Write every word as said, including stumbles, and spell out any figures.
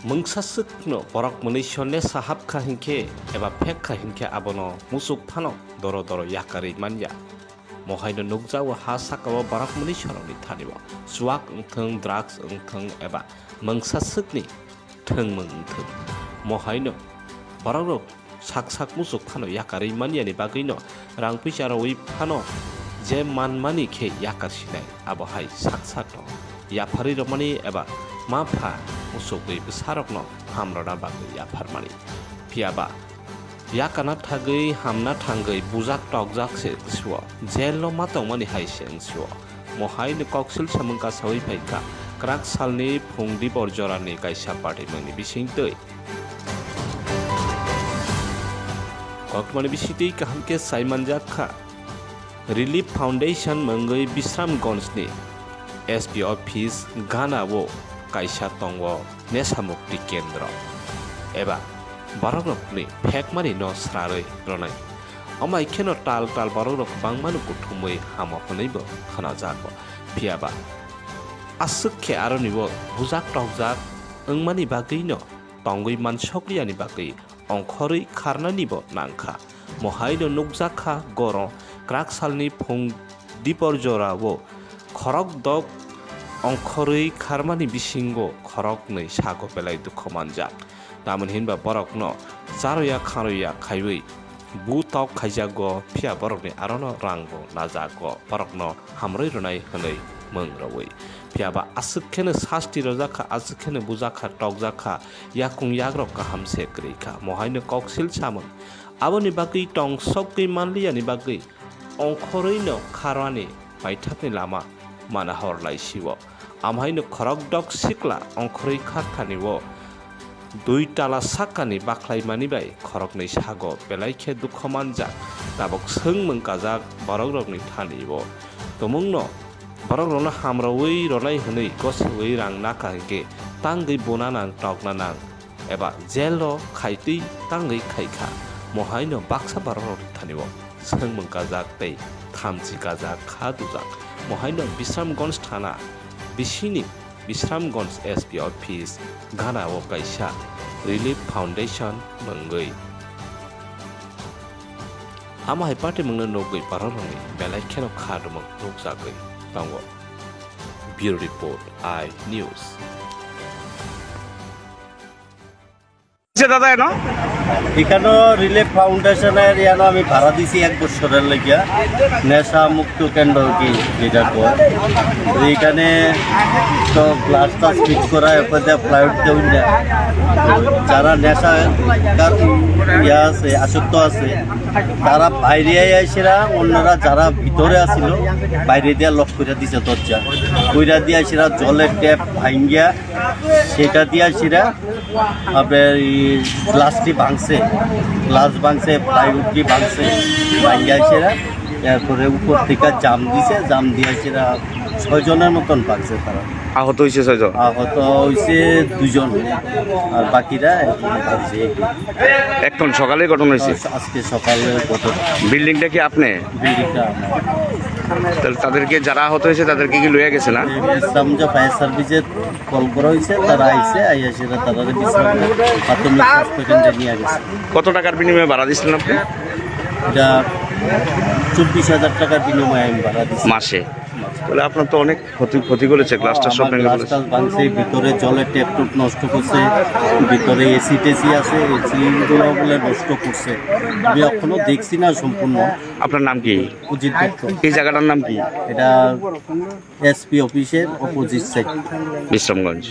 Mungsa swkno borok mwnwi sonne sahap kha hinkhe eba phek kha hinkhe abono musuk phano doro doro yakarwi manya. Mohaino nukjago ha sakao borok mwnwi sorokni thanio chuak wngthung, drugs wngthung eba mungsa swkni thwngmung wngthung. Mohaino borokrok sak sak musuk phano yakarwi manyani bagwino rang puisa rwui phano je manmani khe yakar sinai, abo hai sak sakno yapharwi rwmani eba ma pha musugwi bwsarokno hamrwna bagwi yapharmani. Phiya ba yakana thagwi hamna thangwi bujak tokjak se wngsio, jail-o ma tongmani hai se wngsio. Mohaino koksil samung kasaui phaikha kwrak salni phung dibor jorani kaisa patimungni bisingtwi. Koktwmani bisingtwi kaham khe sai manjak kha, Relief Foundation mungwi Bisramganjni S P office gana-o kaisa tongo nesa mukti kendro eba borokni phekmani no srarwi rwnai. Amai kheno tal tal borokrok bangmano kuthumwi hamo hwnwibo khwnajago. Phiya ba aswk khe aroni bo bujak tokjak wngmani bagwino tongwi mansok yani bagwi ongkhorwi kharnanibo nangkha. Mohaino nukjakha goro kwrak salni phung dipor jorao khorok dok ongkhorwi kharmani bisingo khoroknwi sago belai dukhu manjak. Tamoni hinba borokno charoya kharoya khaiwi bu tok khaijago, phiya borokni arono rangbo najago, borokno hamrwi rwnai hwnwi mung rwui. Phiya ba aswk kheno sasti rwjakha, aswk kheno bujakha, tokjakha, yakung yagrok kaham se kwrwi kha. Mohaino koksil samung. Aboni bagwi tongsokgwi manliyani bagwi ongkhorwino kharwani paithakni lama mana hor lai sio. Amhaino khorok dok sikla ongkhorwi kharthanio dui tala sakani bakhlaimani bai khoroknwi sago belai khe dukhu manjak. Tabuk swngmung kajak borokrokni thanio. Tumungno borokrokno hamrwi rwnai hwnwi gosewi rang naka hinkhe tangwi buna nang tokna nang. Eba jail-o khaitwi tangwi khaikha, mohaino baksa borokrokni thanio swngmung kajak tei thamchi kajak kha dujak. Mohaino Bisramganj thana bisingni Bisramganj S P office gana-o kaisa Relief Foundation mungwi. Amo hai patimungno nugwi borokrokni belai kheno kha dumung nukjagwi tongo. Bureau Report, I News. হচ্ছে দাদা এনো? এখানে রিলিফ ফাউন্ডেশনের ইয়ানো আমি ভাড়া দিছি এক বছরের লাগিয়া, নেশা মুক্ত কেন্দ্র কি যেটা কয়। তো এখানে তো গ্লাস টাস ফিট করা, এরপর দিয়ে প্লাইউড দেওয়া যায়। তো যারা নেশা কার-, ইয়া আছে, আসক্ত আছে, তারা বাইরে আইসেরা, অন্যরা যারা ভিতরে আছিল, বাইরে দিয়ে লক করে দিছে দরজা। কইরা দিয়ে আইসেরা জলের ট্যাপ ভাঙ্গিয়া সেটা দিয়া সেটা আপনার এই গ্লাসটি ভাঙছে, গ্লাস ভাঙছে, প্লাইউডটি ভাঙছে, ভাঙিয়া সেটা এরপরে উপর থেকে জাম দিছে, জাম দিয়ে সেটা ছয়জনের মতন ভাঙছে তারা। আহত হয়েছে ছয়জন? আহত হয়েছে দুজন, আর বাকিরা এখন ভাঙছে। এখন সকালে ঘটনা হয়েছে? আজ-, আজকে সকালে ঘটনা। বিল্ডিংটা কি আপনি? বিল্ডিংটা আমার। তাহলে তাদেরকে, যারা আহত হয়েছে, তাদেরকে কি লইয়া গেছে না? ইসলামগঞ্জ ফায়ার সার্ভিসে কল করা হয়েছে, তারা আইছে, আইয়া সেটা তারা বিশ্রাম প্রাথমিক স্বাস্থ্য কেন্দ্রে নিয়ে গেছে। কত টাকার বিনিময়ে ভাড়া দিচ্ছিলেন আপনি? এটা চব্বিশ হাজার টাকার বিনিময়ে আমি ভাড়া দিচ্ছি। মাসে? মাসে। তাহলে আপনার তো অনেক ক্ষতি, ক্ষতি করেছে, গ্লাস টাস সব আমার ভেঙে গ্লাস ফেলেছে। টাস ভাঙছে, ভিতরে জলের ট্যাপ টুপ নষ্ট করছে, ভিতরে এসি টেসি আছে, এসি গুলো বলে নষ্ট করছে। আমি এখনো দেখছি না সম্পূর্ণ। আপনার নাম কি? অজিত দত্ত। এই জায়গাটার নাম কি? এটা এসপি অফিসের অপোজিট সাইড। বিশ্রামগঞ্জ।